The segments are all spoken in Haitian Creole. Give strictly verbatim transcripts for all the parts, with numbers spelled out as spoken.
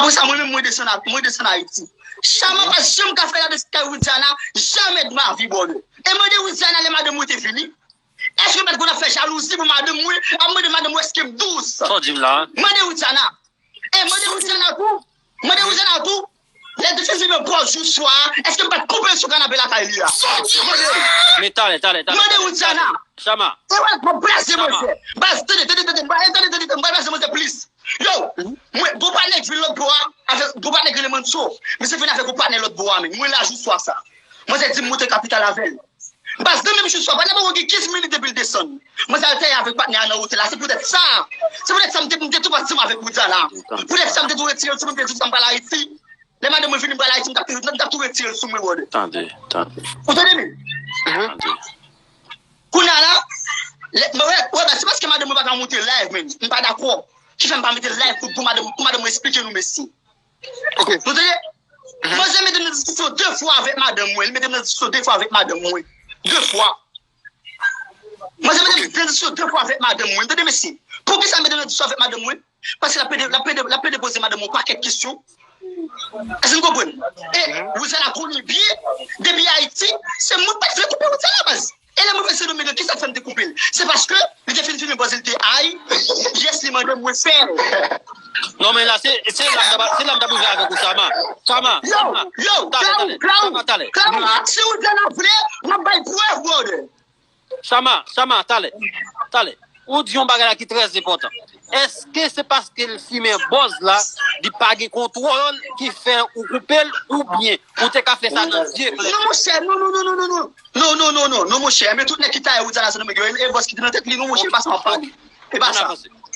Apre sa, mwen menm, mwen desann, mwen desann Ayiti. Chama pa janm ka fè la desann kay Widiana, jamè de ma vi, brother. E mande Widiana lè madanm mwen te vini. Èske m pa t konn ap fè jalouzi pou madanm mwen, ap mande madanm mwen èske m dous? Sa w di m la? Mande Widiana. E mande Widiana tou. Mande Widiana tou. Lè te fè se men pòz jou swa, èske m pa t koupe l sou kanapè lakay li a? Sa w di m la? Men talè, talè, talè. Mande Widiana. Chama. E wè, m ap blaze manzè. Baz, tande, tande, tande, m pral, tande, tande, tande, m pral blaze manzè plis. Yo, mwen, gon patnè k vin lòt bò a, avèk, gon patnè k rele Manso. Misye vin avèk gon patnè lòt bò a, men mwen la jou swa sa. Manzè di m moute kapital avè l. Baz, nan menm jou swa, patnè pa gen kenz minit depi l desann. Manzè al tèyè avèk patnè a nan otèl la. Se poutèt sa. Se poutèt sa m te, m te tou pa ansanm avèk Widiana. Poutèt sa m te tou retire l sou mwen, m te di sa m pral Ayiti. Lè madanm mwen vini, m pral Ayiti, m t ap, m t ap tou retire l sou mwen, brother. Tande, tande. Ou tande, men? Tande. Kounye a la, lè, mwen wè, wè, baz, se paske madanm mwen pa ka monte live, men. M pa dakò. Ki fè m pa mete live pou, pou madanm, pou madanm mwen eksplike nou, mesye. Ok. Nou tande? Manzè mete m nan diskisyon de fwa avèk madanm mwen. Li mete m nan diskisyon de fwa avèk madanm mwen. De fwa. Manzè mete m nan diskisyon de fwa avèk madanm mwen. Tande, mesye. Poukisa l mete m nan diskisyon avèk madanm mwen? Paske l ap plede, l ap plede, l ap plede poze madanm mwen yon pakèt kesyon. Èske nou konprann? E Widiana konnen byen, depi Ayiti, se mwen k pa t vle koupe Widiana, baz. E lè mwen vin Sendomeng, kisa k fè m te koupe l? Se paske li te fin fimen bòz li te ay, yes, li mande mwen fè l. Non, men la, se, se la m t ap, se la m t ap rive avèk ou, Chama. Chama, yo, Chama. Yo, talè, talè. Chama, talè. Chama, si Widiana vle, m ap bay prèv, brother. Chama, Chama, talè. Talè. Ou di yon bagay la ki trè enpòtan. Èske se paske l fimen bòz la, li pa gen kontwòl ki fè ou koupe l, oubyen ou te ka fè sa nan zye klè? Non, monchè, non, non, non, non, non, non. Non, non, non, non, non, monchè. Men tout nèg ki taye Widiana Sendomeng yo, e, e bòz ki te nan tèt li, non, monchè, e pa sa m ap pale. E pa sa.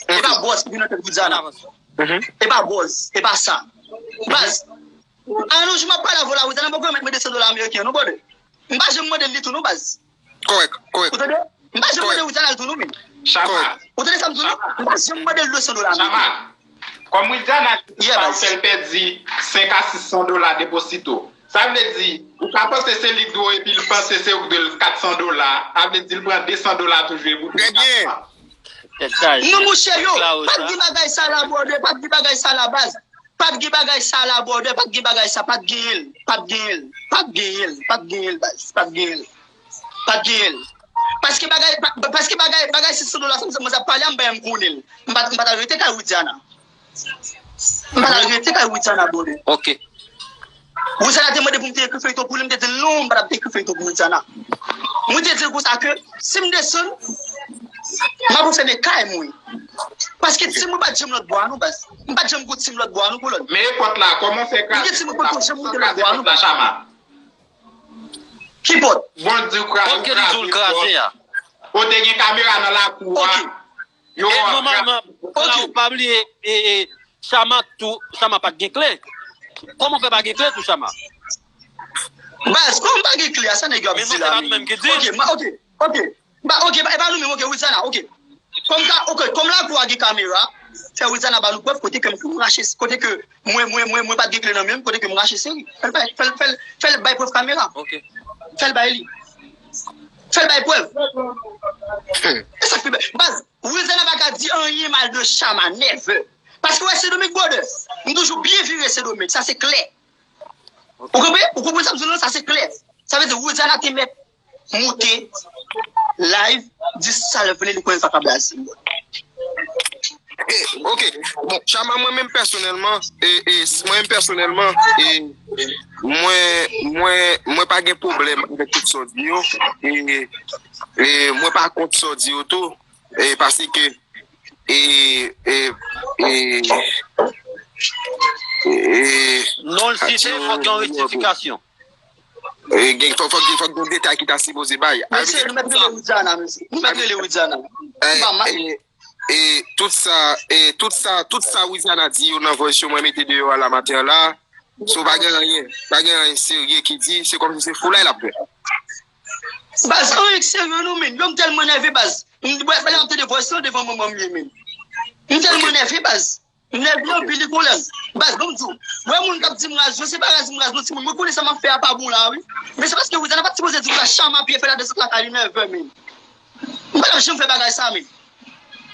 E pa bòz ki te nan tèt Widiana. E pa bòz, e pa sa. Baz, an nou jou m ap pale avè w la, Widiana poko remèt mwen de san dola ameriken, non, brother. M pa janm mande l li tou, non, baz. Kòrèk, kòrèk. Ou tande? M pa janm mande Widiana l tou, non, men. Chama. Ou tande sa m di w, non? M pa janm mande l de san dola ameriken. Chama. Kòm Widiana ki pa fè l pèdi senk a sis san dola deposito. Sa vle di, ou ka panse se li k dwe w epi l panse se ou k dwe l kat san dola. Sa vle di, l pran de san dola toujou epi w pran kat san. Non, monchè, yo, pa t gen bagay sa la, brother, pa t gen bagay sa la, baz. Pa t gen bagay sa la, brother, pa t gen bagay sa, pa t genyen l, pa t genyen l, pa t genyen l, pa t genyen l, baz, pa t genyen l. Pa t genyen l. Paske bagay, pa, paske bagay, bagay sis san dola sa, m ap pale a, m pa janm konnen l. M pa, m pa t al rete kay Widiana. M pa t al rete kay Widiana, brother. Ok. Widiana te mande pou m te ekri feyton pou li, m te di l non, m pa t ap te ekri feyton pou Widiana. Mwen te di l konsa ke si m desann, m ap fèmen kay mwen. Paske tim mwen pa t janm lòt bò a non, baz. M pa t janm gon tim lòt bò a non, kolòn. Men e pòt la, kòman w fè kraze pòt la? M gen tim mwen pa t janm monte lòt bò a non, baz. Ki pòt? Bon, di w kraze, kraze pòt. Kote gen kamera nan lakou a. Yo, e nòmalman, la ou pa bliye, e, e, Chama tou, Chama pa t gen kle. Kòman w fè pa gen kle tou, Chama? Baz, kòman m pa gen kle a, sa nèg yo ap di la menm? Ok, ok, ok. Ba, ok, ba, e pa nou menm, ok, Widiana, ok. Kòm ka, ok, kòm lakou a gen kamera, fè Widiana ba nou prèv kote ke m rache, kote ke mwen, mwen, mwen, mwen pa t gen kle nan men m, kote ke m rache seri. Fè l bay, fè l, fè l, fè l bay prèv kamera. Ok. Fè l bay li. Fè l bay prèv. E sa k pi bèl. Baz, Widiana pa ka di anyen mal de Chama, never. Paske wè Sendomeng, brother, m toujou byen vire Sendomeng, sa se klè. Ou konprann? Ou konprann sa m di w lan? Sa se klè. Sa vle di Widiana te mèt moute live, di sa l vle, li konnen l pa ka blaze. E, ok. Bon, Chama, mwen menm pèsonèlman, e, e, mwen menm pèsonèlman, e, mwen, mwen, mwen pa gen pwoblèm avèk tout sa w di yo. E, e mwen pa kont sa w di yo tou. E, paske, e, e, e, e, Non l site, fòk gen yon rektifikasyon. E, gen, fòk, fòk, fòk gen detay ki ta sipoze bay. Mesye, nou mèt rele Widiana, mesye. Nou mèt rele Widiana. E, e, e, tout sa, e, tout sa, tout sa Widiana di yo nan voice yo mwen mete deyò a la maten an la. So, pa gen anyen, pa gen anyen serye ki di, se kòmsi se foulay l ap fè. Baz, anyen k serye non, men. Yo, m tèlman nève, baz. M, bwè, fè lè m ap tande voice lan devan manman m ye, men. M tèlman nève, baz. M nève anpil, li kolè m. Baz, ban m di w. Wè moun k ap di m raz yo, se pa raz m raz non, timoun. Mwen konnen sa m ap fè a pa bon la, wi. Men se paske Widiana pa t sipoze di konsa, Chama ap ye fè ladesant lakay li never, men. M pa t ap janm fè bagay sa, men.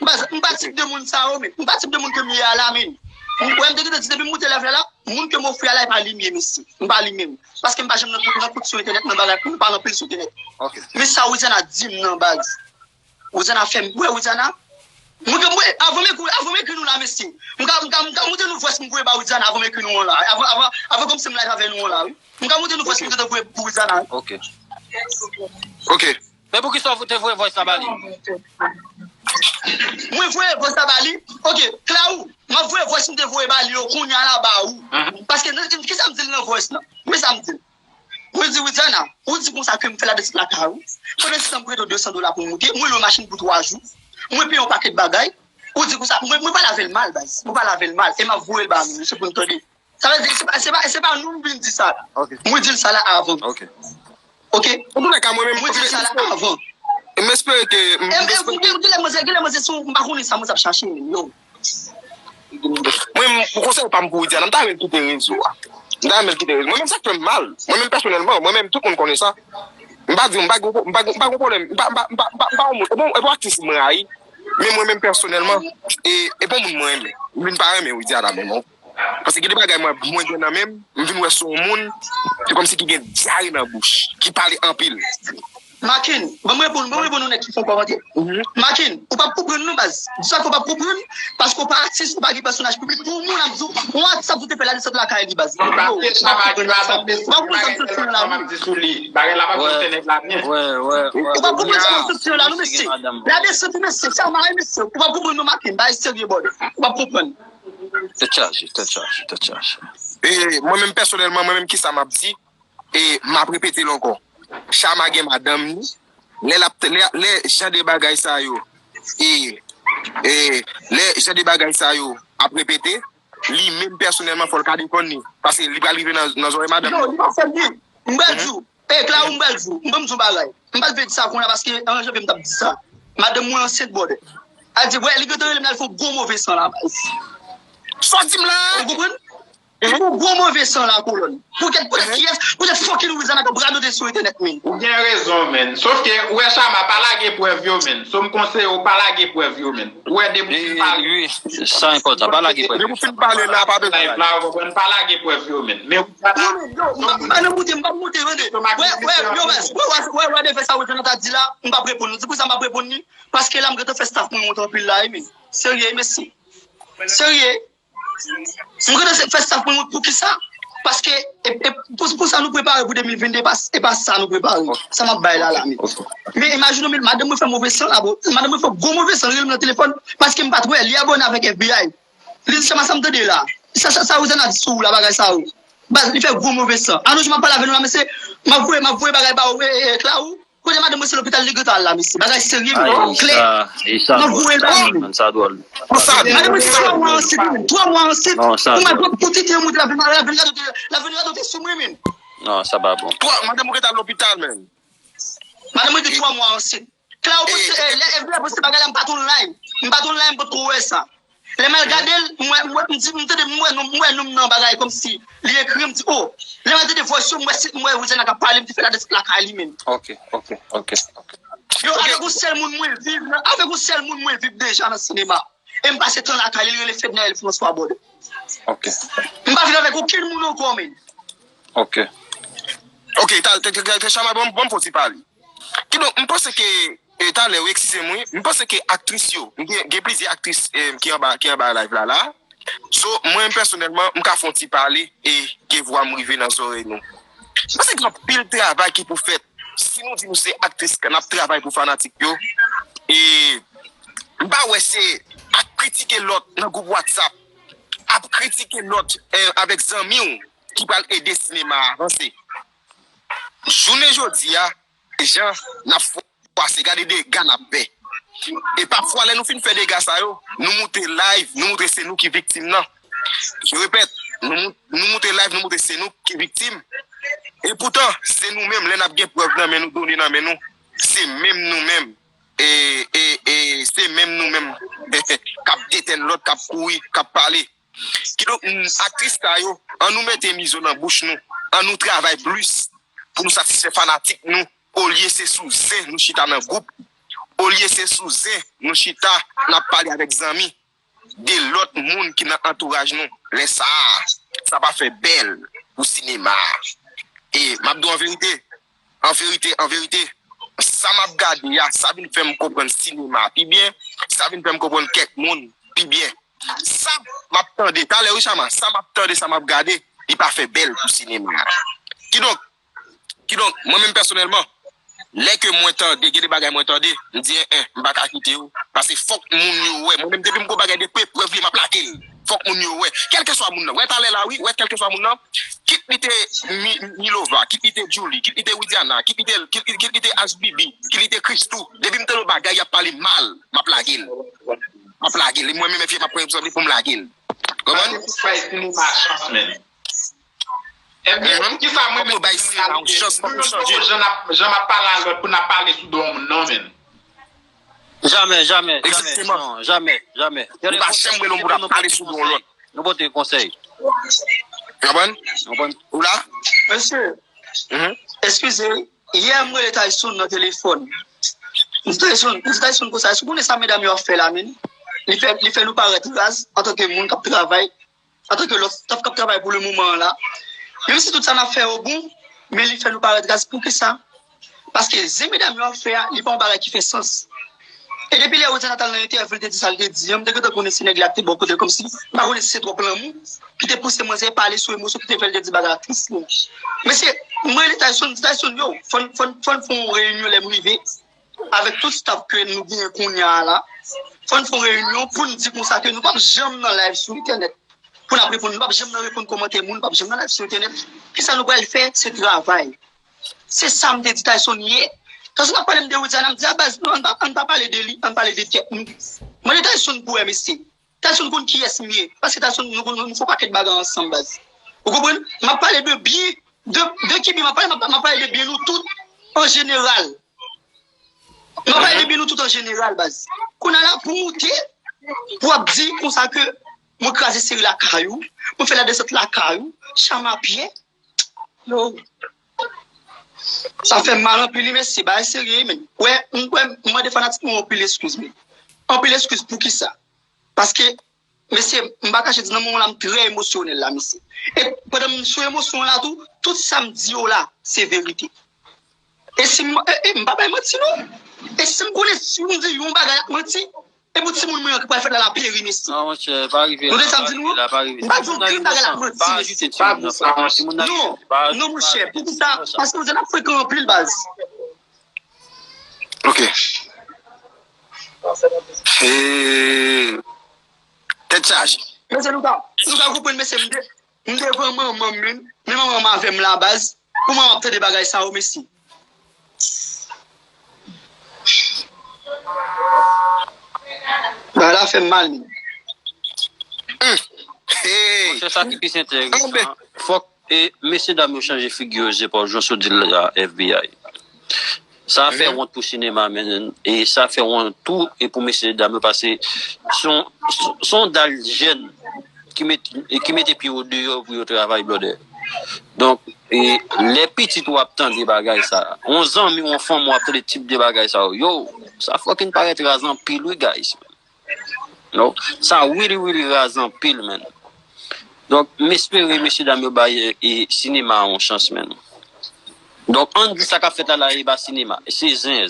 Baz, m pa tip de moun sa yo, men. M pa tip de moun ke m ye a la, men. Ou wè m te gentan di depi m moute live la la, moun ke m ofri a la, e pa li m ye, mesye. M pa li menm. Paske m pa janm nan kout, nan kout sou entènèt, nan bagay, m pa nan pil sou entènèt. Men sa Widiana di m nan baz. Widiana fè m, ou wè Widiana? Mwen, mwen, avan m ekri, avan m ekri nou la, mesye. M ka, m ka, m ka montre nou voice m voye ba Widiana avan m ekri nou an la. Avan, avan, avan kòmanse m live avè nou an la, wi. M ka montre nou voice m gentan voye pou Widiana, wi. Ok. Ok. Men poukisa w te voye voice la ba li? Mwen voye voice la ba li. Ok, Claou, m ap voye voice m te voye ba li yo kounye a la ba ou. Paske, kisa m di l nan voice la? Men sa m di l. Mwen di Widiana, ou di konsa ke m fè ladesann lakay ou. Pandan se tan m prete w de san dola pou w moute, mwen lwe machin pou twa jou, mwen peye yon pakèt bagay. Ou di konsa, mwen, mwen pale avè l mal, baz. Mwen pale avè l mal. E m ap voye l ba nou, se pou n tande. Sa vle di, se pa, se pa, se pa nou m vin di sa la. Mwen di l sa la avan. Ok. Antoulèka, mwen menm, mwen di l sa la avan. M espere ke. M espere ke. Gilè, mwen se, gilè, mwen se sou, m pa konnen sa, mwen se ap chache, yo. Mwen, pou konsèy pa m pou Widiana, m ta renmen l kite rezo a. M ta renmen l kite rezo. Mwen menm, sa k fè m mal. Mwen menm, pèsonèlman, mwen menm, tout moun konnen sa. M pa di, m pa gen, m pa gen, m pa gen pwoblèm. M pa, m pa, m pa, m pa, m pa yon moun. E bon, e bon aktris mwen rayi. Men mwen menm, pèsonèlman, e, e bon moun mwen renmen. M vin pa renmen Widiana menm, non. Paske gen de bagay mwen, mwen gen nan men m, m vin wè se yon moun, se kòmsi ki gen dyare nan bouch, ki pale anpil. Makin, ban m reponn, ban m reponn yon nèg ki fè yon kòmantè. Makin, ou p ap konprann non baz. Di sa ke w p ap konprann, paske w pa atis, ou pa gen pèsonaj piblik. Pou yon moun ap di w, yon atis ap di w te fè ladesant lakay li baz. Ou p ap konprann sa m sot fè la non. Ou p ap konprann sa m sot fè la non mesye. Ladesant mesye, sa mare mesye. Ou p ap konprann non Makin, bagay serye brother. Ou p ap konprann. Tèt chaje, tèt chaje, tèt chaje. E mwen menm pèsonèlman, mwen menm kisa m ap di, e m ap repete l ankò. Chama gen madanm li, lè l ap, lè, lè jan de bagay sa yo, e, e lè jan de bagay sa yo ap repete, li menm pèsonèlman fò l ka defann li. Paske li pral rive nan, nan zòrèy madanm li. Non, li pa fè l byen. M pral di w, e Claro, m pral di w, m ban m di w bagay. M pa t vle di sa kounye a paske an janvye m t ap di sa. Madanm mwen ansent brother. Al di, wè, li gentan rele m la, l fè yon gwo move san la baz. Sa w di m la? Ou konprann? Ou gwo move san la kolòn. Poutèt, poutèt kiyès? Poutèt fucking Widiana k ap radote sou entènèt men. Ou gen rezon men. Sofke ou wè Chama pa lage prèv yo men. So m konseye w pa lage prèv yo men. Ou wè depi w fin pale. Wi, sa enpòtan, pa lage prèv yo. Depi w fin pale la, pa bezwen. Live la, ou konprann, pa lage prèv yo men. Men Widiana. Non men yo, m pa nan moute, m p ap moute, tande. Wè, wè, yo, wè, wè, wè, wè, de fè sa Widiana ta di la, m p ap reponn li. Se pou sa m p ap reponn li. Paske la m gentan fè staff mwen wont anpil la wi men. Serye wi mesye. Serye. M gentan fè staff mwen wont poukisa? Paske e, e, pou, pou sa nou prepare pou de mil vennde e pa, e pa sa nou prepare. Sa m ap bay la la men. Men imajine w men madanm mwen fè move san la bro. Madanm mwen fè gwo move san, li rele m nan telefòn paske m pa t wè, li abòne avèk FBI. Li di Chama sa m tande la. Sa, sa, sa Widiana di sou ou la bagay sa yo. Baz, li fè gwo move san. An nou jou m ap pale avè nou la mesye, m ap voye, m ap voye bagay ba ou, e, e, Claro. Kote madanm mwen se lopital li gentan al la mesye. Bagay serye men, klè. M ap voye l ba ou. Sa dwòl. Madanm mwen se twa mwa ansent wi men. Twa mwa ansent. Pou mwen pou ti ti yon moun la vin la vin radote, la vin radote sou mwen men. Non, sa pa bon. Madanm ou gentan al lopital men. Madanm mwen gen twa mwa ansent. Claro poste, lè FBI poste bagay la, m pa t online. M pa t online, m potko wè sa. Lè m al gade l, m wè, m wè, m di, m tande, m wè non, m wè non m nan bagay kòmsi li ekri, m di, oh. Lè m al tande voice yo, m wè se, m wè Widiana k ap pale, m te fè ladesant lakay li menm. Ok, ok, ok, ok. Yo, avèk yon sèl moun mwen viv, avèk yon sèl moun mwen viv deja nan sinema. E m pase tan lakay li, li rele Fednaelle François brother. Ok. M pa viv avèk okenn moun ankò menm. Ok. Ok, ta, ta, ta, ta, Chama, ban m, ban m fè yon ti pale. Kidonk, m panse ke, e, talè, wi, eskize m, wi, m panse ke aktris yo, m gen, gen plizyè aktris, e, ki anba, ki anba live la, la. So, mwen, pèsonèlman, m ka fè yon ti pale e ke vwa m rive nan zòrèy nou. M panse gen anpil travay ki pou fèt. Si nou di nou se aktris, n ap travay pou fanatik yo. E m pa wè se ap kritike lòt nan gwoup WhatsApp, ap kritike lòt, e, avèk zanmi w ki pral ede sinema a avanse. Jounen jodi a, jan n ap fwase, gade dega n ap fè. E pafwa, lè nou fin fè dega sa yo, nou moute live, nou moutre se nou ki viktim nan. Je répète, nou, nou moutre live, nou moutre se nou ki viktim. E poutan, se nou menm, lè n ap gen prèv nan men nou, done nan men nou, se menm nou menm, e, e, e, se menm nou menm k ap detèn lòt, k ap kouri, k ap pale. Kidonk, aktris sa yo, ann nou mete mizo nan bouch nou, ann nou travay plis pou nou satisfè fanatik nou, olye se sou zen nou chita nan gwoup, olye se sou zen nou chita n ap pale avèk zanmi. de lòt moun ki nan antouraj nou. Lè sa a, sa pa fè bèl pou sinema a. E m ap di w an verite, an verite, an verite, sa m ap gade a, sa vin fè m konprann sinema a pi byen, sa vin fè m konprann kèk moun pi byen. Sa m ap tande, talè wi Chama, sa m ap tande, sa m ap gade, li pa fè bèl pou sinema a. Kidonk, kidonk, mwen menm pèsonèlman, lè ke mwen tande, gen de bagay mwen tande, m di, en, en, m pa ka kite yo, paske fòk moun yo wè. Mwen menm, depi m gon bagay de pre, prèv li, m ap lage l. Fòk moun yo wè. Kèlkeswa moun nan. Wè talè la, wi, wè kèlkeswa moun nan. Kit li te Mi-, Milova, kit li te Djouly, kit li te Widiana, kit li te, kit, kit, kit li te H B B, kit li te Christoo. Depi m tande yon bagay, y ap pale mal, m ap lage l. M ap lage l. E mwen menm, epi m ap pran egzanp li pou m lage l. Konprann? Bay sinema chans, menn. Ebyen, poukisa mwen menm pou bay sinema yon chans, fòk nou chanje. Jan n ap, jan n ap pale a lòt pou n ap pale sou do yon moun, non, menn. Jamè, jamè, jamè, non, jamè, jamè. Nou pa janm rele yon moun ap pale sou do yon lòt. Nou pote konsèy. Konprann? Konprann? Ou la? Mesye, eskize, yè m rele Tyson nan telefòn. M di Tyson, m di Tyson konsa, èske w konnen sa medam yo ap fè la, menn? Li fè, li fè nou parèt raz antanke moun k ap travay, antanke lòt staff k ap travay pou le moman an la. Menm si tout sa n ap fè yo bon, men li fè nou parèt raz. Poukisa? Paske zen medam yo ap fè a, li pa yon bagay ki fè sans. E depi lè Rosana t al nan entèvyou, li te di sa l te di an, m te gentan konnen se nèg la k te bò kote l, kòmsi m pa konnen si se twòp lanmou ki te pouse manzè pale sou emosyon ki te fè l te di bagay la tris lan. Mesye, m rele Tyson, m di Tyson, yo, fò n, fò n, fò n fè yon reyinyon lè m rive avèk tout staff ke nou genyen kounye a la. Fò n fè yon reyinyon pou n di konsa ke nou p ap janm nan live sou entènèt pou n ap reponn, nou p ap janm nan reponn kòmantè moun, nou p ap janm nan live sou entènèt. Kisa nou pral fè? Se travay. Se sa m te di Tyson yè. Tyson ap pale m de Widiana, m di, a baz, non, ann pa, ann pa pale de li, ann pale de tèt nou. Mande Tyson pou wè, mesye. Tyson konn kiyès m ye. Paske Tyson, nou, nou, nou fè yon pakèt bagay ansanm, baz. Ou konprann? M ap pale de byen, de, de ki byen m ap pale? M ap, m ap pale de byen nou tout, an jeneral. M ap pale de byen nou tout an jeneral, baz. Kounye a la, pou moute, pou ap di konsa ke mwen kraze seri lakay ou, mwen fè ladesant lakay ou, Chama Pyè. Yo. Sa fè m mal anpil, wi, mesye, bagay serye, wi, men. Wè, m, wè, m mande fanatik mwen anpil eskiz, men. Anpil eskiz pou kisa? Paske, mesye, m pa kache di nan moman la, m trè emosyonèl la, mesye. E pandan m sou emosyon la tou, tout sa m di yo la, se verite. E si m, e, e m pa bay manti, non. E si m konnen si m di yon bagay ak manti, e pou timoun mwen an ki pral fèt la, l ap peri, mesye. Non, monchè, pa rive la, pa rive la, pa rive. M pa di yon grenn bagay la, manti, mesye. Pa di sa, monchè. Non, non, monchè, pou ki sa? Paske nou te ap frekan anpil, baz. Ok. E, tèt chaje. Mesye, nou ka, nou ka konprann, mesye, m de, m devan manman m, men, men manman m avè m la, baz. Pou manman m ap tande bagay sa yo, mesye. Bagay la fè m mal, men. Monchè, sa ki pi enteresan, fòk, e, mesye dam yo chanje figi yo, zepòl, jan w di l la, F B I. Sa fè wont pou sinema, men, e sa fè wont tou, e pou mesye dam yo, paske se yon, se yon dal jèn ki met, e ki mete pye yo deyò pou yo travay, brother. Donk, e lè pitit ou ap tande bagay sa, yon zanmi w, yon fanmi w ap tande tip de bagay sa yo, yo, sa fucking parèt raz anpil, wi, guys. No, sa really, really raz anpil, man. Donk, m espere mesye dam yo bay, e, sinema a yon chans, man. Donk, ann di sa k ap fèt la, la, e pa sinema. Se zen.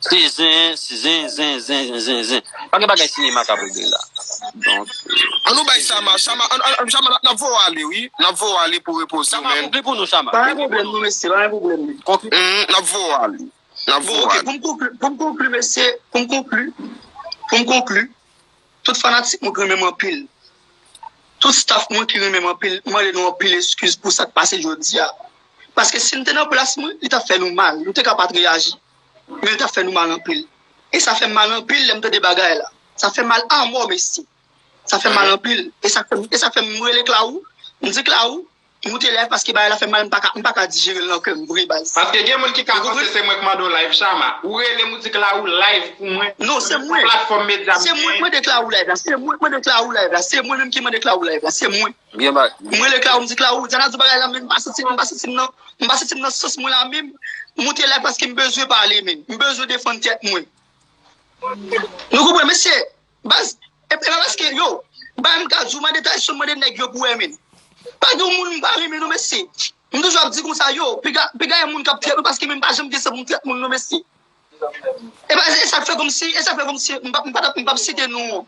Se zen, se zen, zen, zen, zen, zen, zen. Pa gen bagay sinema k ap regle la. Donk, e, ann nou bay Chama, Chama, ann, ann, ann, Chama, n ap, n ap voye w ale, wi. N ap voye w ale pou repoze w, man. Chama, konkli pou nou, Chama. Pa gen pwoblèm, non, mesye, pa gen pwoblèm. Konkli. Mm, n ap voye w ale. Bon, ok, pou m konkli, pou m konkli, mesye, pou m konkli, pou m konkli, tout fanatik mwen ki renmen m anpil, tout staff mwen ki renmen m anpil, m mande nou anpil eskiz pou sa k pase jodi a. Paske si n te nan plas mwen, li t ap fè nou mal. Nou te ka pa t reyaji, men li t ap fè nou mal anpil. E sa fè m mal anpil lè m tande bagay la. Sa fè m mal amò, mesye. Sa fè m mal anpil. E sa fè m, e sa fè m rele Claro. M di Claro, moute live paske bagay la fè m mal, m pa ka, m pa ka dijere l nan kè m vre, baz. Paske gen moun ki ka panse se mwen k mande w live, Chama. Ou rele m, ou di Claro live pou mwen. Non, se mwen. Platfòm medya m genyen. Se mwen k mande Claro live la. Se mwen k mande Claro live la. Se mwen menm ki mande Claro live la. Se mwen. Byen ba. M rele Claro, m di Claro, Diana di bagay la, men m pa santi, m pa santi m nan, m pa santi m nan sans mwen la menm. Moute live paske m bezwen pale, men. M bezwen defann tèt mwen. Nou konprann, mesye? Baz, E pa paske, yo, ba m ka di w, mande Tyson, mande nèg yo pou wè men. Pa gen moun m pa renmen non, mesye. M toujou ap di konsa, yo, piga, piga yon moun k ap trèt mwen, paske men m pa janm gen san pou m trèt moun non, mesye. E pa, e sa k fè kòmsi, e sa k fè kòmsi, m pa, m pa, m p ap site non,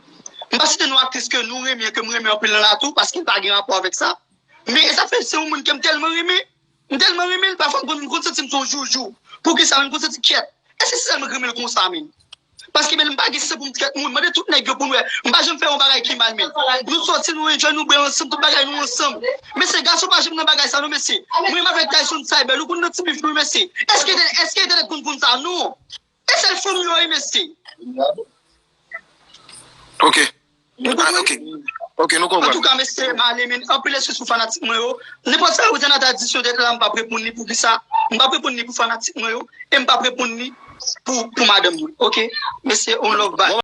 m p ap site non aktris ke nou renmen, ke m renmen anpil nan la tou, paske l pa gen rapò avèk sa. Men e sa k fè se yon moun ke m tèlman renmen, m tèlman renmen l, pafwa m konn, m konn santi m se yon joujou. Poukisa men m konn santi kyèt? Èske se sèl mwen k renmen l konsa men? Paske men m pa gen san pou m trèt moun. Mande tout nèg yo pou n wè. M pa janm fè yon bagay ki mal men. Nou sòti, nou enjoy, nou bwè ansanm, tout bagay nou ansanm. Mesye, gason pa janm nan bagay sa non, mesye. Mwen menm avèk Tyson Cyber, nou konn nan ti bif nou, mesye. Èske, èske entènèt konn konn sa? Non. E sèl fanm yo ye, mesye. Ok. Ah, ok. Ok, nou konprann. Antouka, mesye, m ale, men anpil eskiz pou fanatik mwen yo. Nenpòt sa yo di nan tradisyon tèt la, m p ap reponn li. Poukisa? M p ap reponn li pou fanatik mwen yo. E m p ap reponn li pou, pou madanm mwen. Ok? Mesye, on love, bye.